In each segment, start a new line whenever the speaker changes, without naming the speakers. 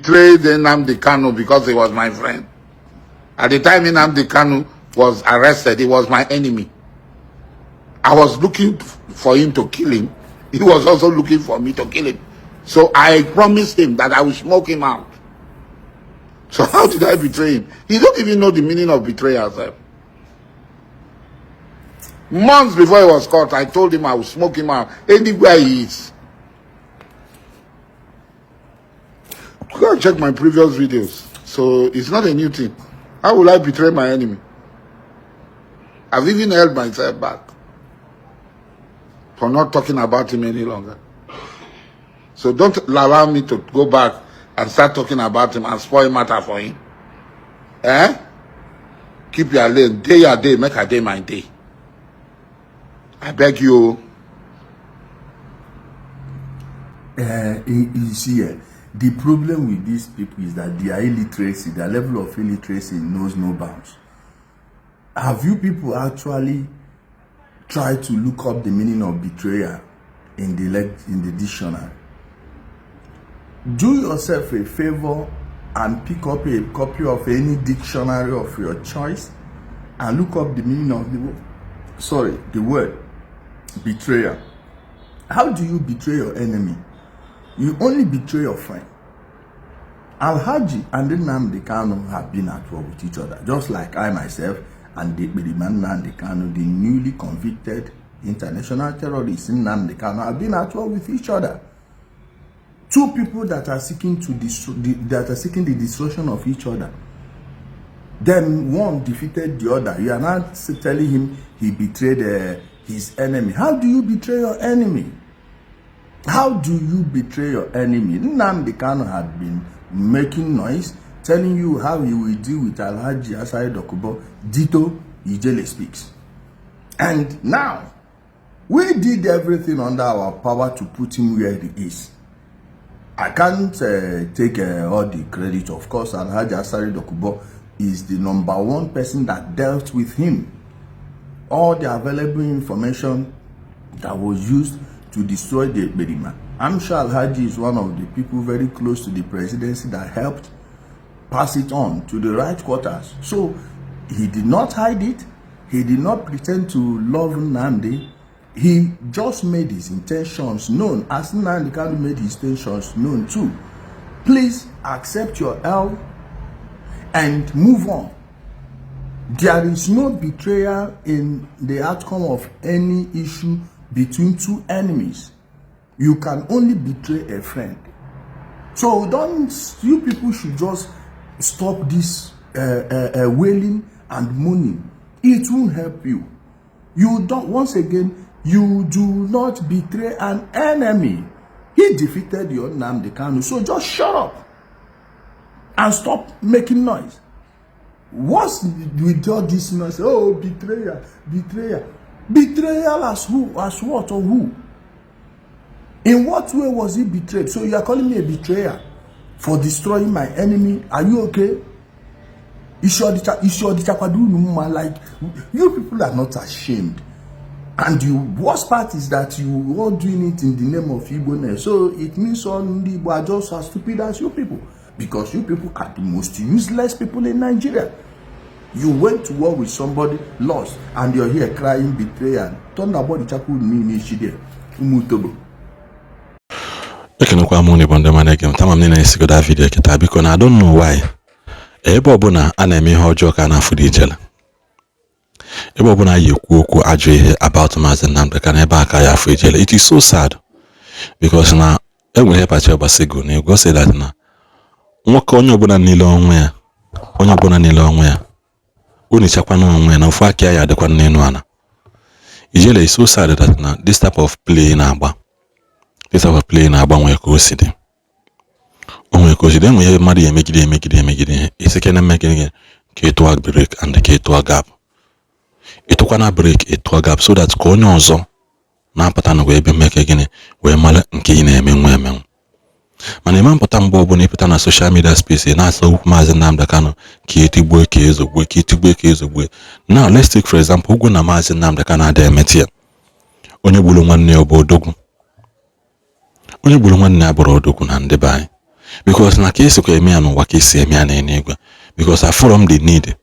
betrayed Nnamdi Kanu because he was my friend. At the time Nnamdi Kanu was arrested, he was my enemy. I was looking for him to kill him. He was also looking for me to kill him. So I promised him that I would smoke him out. So how did I betray him? He don't even know the meaning of betrayal. Sir. Months before he was caught, I told him I would smoke him out anywhere he is. Go and check my previous videos. So it's not a new thing. How will I betray my enemy? I've even held myself back for not talking about him any longer. So don't allow me to go back and start talking about him and spoil matter for him. Eh? Keep your lane. Day your day, make a day my day. I beg you.
You see, the problem with these people is that their illiteracy, their level of illiteracy knows no bounds. Have you people actually tried to look up the meaning of betrayal in the dictionary? Do yourself a favor and pick up a copy of any dictionary of your choice and look up the meaning of the word betrayal. How do you betray your enemy? You only betray your friend. Alhaji and Nnamdi Kanu have been at war with each other, just like I myself and the Nnamdi Kanu, the newly convicted international terrorist Nnamdi Kanu, have been at war with each other. Two people that are seeking the destruction of each other. Then one defeated the other. You are not telling him he betrayed his enemy. How do you betray your enemy? How do you betray your enemy? Nnamdi Kanu had been making noise, telling you how he will deal with Alhaji Asari Dokubo. Dito Ijele speaks. And now, we did everything under our power to put him where he is. I can't take all the credit. Of course, Alhaji Asari Dokubo is the #1 person that dealt with him. All the available information that was used to destroy the Ekperima. I'm sure Alhaji is one of the people very close to the presidency that helped pass it on to the right quarters. So he did not hide it. He did not pretend to love Nnamdi. He just made his intentions known, as Nnamdi Kanu made his intentions known too. Please accept your L and move on. There is no betrayal in the outcome of any issue between two enemies. You can only betray a friend. So you people should just stop this wailing and moaning. It won't help you. Once again, you do not betray an enemy. He defeated your Nnamdi Kanu, so just shut up and stop making noise. What's with all this noise? Oh, betrayal. Betrayal as who? As what or who? In what way was he betrayed? So you are calling me a betrayer for destroying my enemy? Are you okay? Like, you people are not ashamed. And the worst part is that you are doing it in the name of Igbo. So it means all the Igbo are just as stupid as you people. Because you people are the most useless people in Nigeria. You went to war with somebody, lost, and you're here crying betrayal. Turn about the chapel me Ijele. Umutobo.
Ekenekwa m ni Undermine again. Tama mnene isigo that video kita because I don't know why. Ebe ọbụna a na-eme ihe ọjọọ ka na-afụ dị Ijele. Ebe ọbụna yi ekwu okwu ajọ ihe about Mazi Nnamdi Kanu ebe aka ya afụ Ijele. It is so sad because na enwe ihe pacha gbasego na ego say that na nwoke onye ọbụla niile onwe ya onichakwa na onwe ya na ofu aka ya adịkwa n'enu ana. Ijele is so sad that na this type of play na-agba nwee ka o si dị. Onwe ko jide enwe mmadụ ya emegide isike na mmegide ka etu break and ka etu gap. Etukwa na break etu gap so that ka onye ọzọ na-apụta na ebe mmeke gịnị wee mara nke ị na-eme nwe. Mana ịma mpụta mgbe ọbụla ịpụta na social media space na-asa okwu Mazi Nnamdi Kanu ka etigbuo ka ezogbuo. Now let's take for example ugwu na Mazi Nnamdi Kanu ada emeti ya. Onye gburu nwanne ya bụ odogwu. Onye gburu nwanne ya bụrụ odogwu na ndị be anyị. because na ka esi kwa eme ya n'ụwa ka esi eme ya n'eluigwe, because I from the need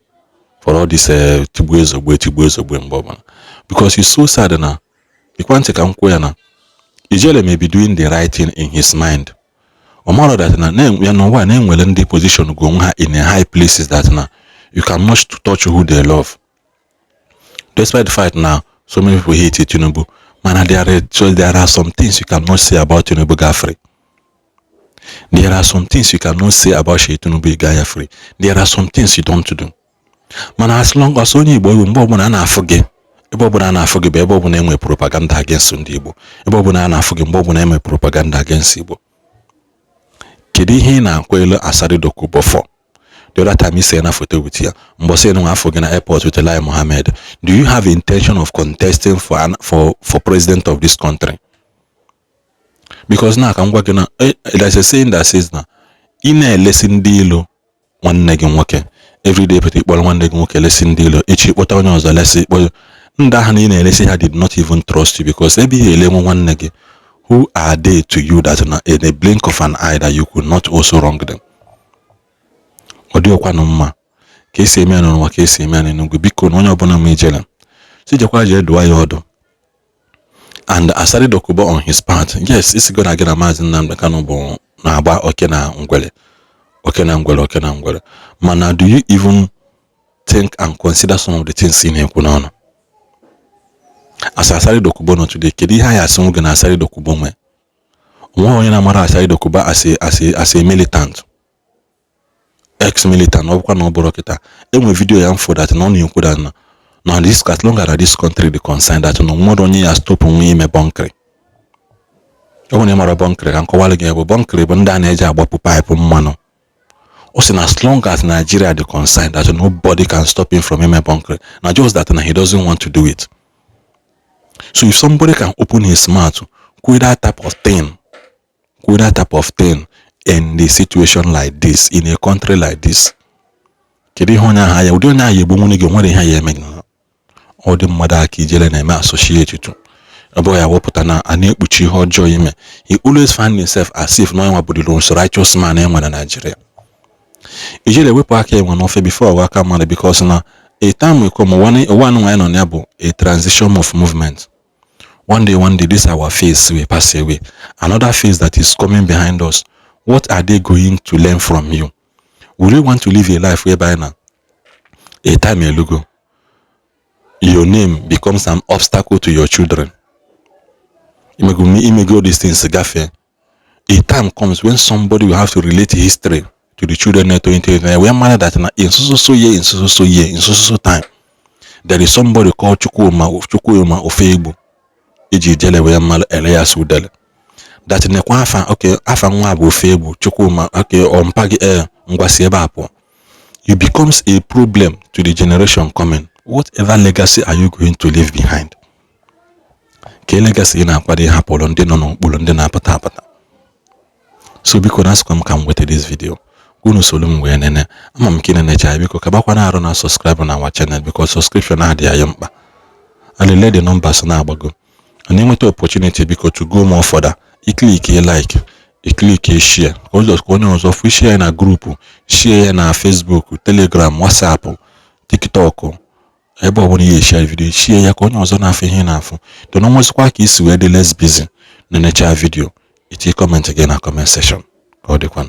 for all this tigbu ezogbe mgbe ọbụla, because it's so sad na ikwantị ka m kwuo ya na Ijele may be doing the right thing in his mind. Omaro that na ya n'ụwa na-enwere ndị position go onwe ha in a high places that na you cannot touch who they love. Despite the fact now so many people hate Tinubu, man, there are some things you cannot say about Tinubu Gafri. There are some things you cannot say about Tinubu Gafri. There are some things you don't do. Man, as long as only Igbo mgbe ọbụla na-afụgị, ebe ọbụla na-afụgị bụ ebe ọbụla enwe propaganda against ndị Igbo. Ebe ọbụla na-afụgị mgbe ọbụla enwe propaganda against Igbo. Kedu ihe ị na-akwele Asari Dokubo for? The other time you say na photo with you, Mbose no afọ gị na airport with Eli Mohammed. Do you have intention of contesting for president of this country? Because now ka m gwa gị na there's a saying that says na ị na-elesi ndị ilo nwanne gị nwoke. Every day pete ikpọrọ nwanne gị nwoke lesi ndị ilo, echi kpọta onye ọzọ lesi ikpọ ndị ahụ na ị na-elesi ha did not even trust you, because ebe ihe ele nwanne gị, who are they to you that in a blink of an eye that you could not also wrong them? Ọdịọkwa na mma ka esi eme n'ụwa ka esi eme n'Enugu, biko na onye ọbụla ma Ijele si jekwa je dụwa ya ọdụ. And Asari Dokubo on his part, yes, isi go na gị na Mazi Nnamdi Kanu bụ na-agba oke na ngwele. Mana do you even think and consider some of the things ị na-ekwu n'ọnụ? As Asari Dokubo nọ today, kedu ihe anyị asị nwoge na Asari Dokubo nwe? Nwa onye na-amara Asari Dokubo as a militant, ex-militant, ọbụkwa na ọbụrụ kịta. Enwe video ya mfo that na ọ na-ekwu that na this as long as this country the concern that no nwere onye ya stop nwe ime bọnkịrị. Ọ bụ na ịmara bọnkịrị ka nkọwalụ gị bụ bọnkịrị bụ ndị a na-eji agbapụ paịpụ mmanụ. Ọ sị na as long as Nigeria the concern that nobody can stop him from ime bọnkịrị, na just that na he doesn't want to do it. So if somebody can open his mouth with that type of thing in a situation like this, in a country like this, kedu ihe onye ahụ ya ụdị onye ahụ egbu nwunye gị nwere ihe ya eme gị? Ọ dị mmadụ aka Ijele na-eme associate to ebe ya wepụta na a na-ekpuchi ihe ọjọọ ime. He always find himself as if no nwa bụ the most righteous man enwe na Nigeria. Ijele wepụ aka enwe n'ofe before ọwa aka mmadụ, because na a time will come one nọ na ya bụ a transition of movement. One day this our phase will pass away. Another phase that is coming behind us. What are they going to learn from you? Will you want to live a life whereby now a time ago your name becomes an obstacle to your children? You may go these things gafe. A time comes when somebody will have to relate history to the children where matter that in so time there is somebody called Chukwuma Ofegbu Ijele where mal Elias Udele. That nekwa afa nwa bụ Ofegbu Chukwuma ompagi ngwasi ebe apụ. You becomes a problem to the generation coming. Whatever legacy are you going to leave behind? Ke legacy na akwado hapụrụ ndị nọ n'okpuru ndị na-apụta apụta. So biko na asịkwa m ka m weta this video. Unu solu m wee nene. Ama m ka na-enecha biko kabakwa na arụ na subscribe na our channel, because subscription adị ya mkpa. Alele the numbers na agbago. And enweta opportunity biko to go more further. Click like, click share. Onye ọzọ share na group, share na Facebook, Telegram, WhatsApp, TikTok. Ebe ọbụla ihe share video, share ya ka onye ọzọ na-afụ ihe na-afụ. Don't nwezikwa ka isi wee dị less busy na necha video. Iti comment again na comment section. Ka ọ dịkwa.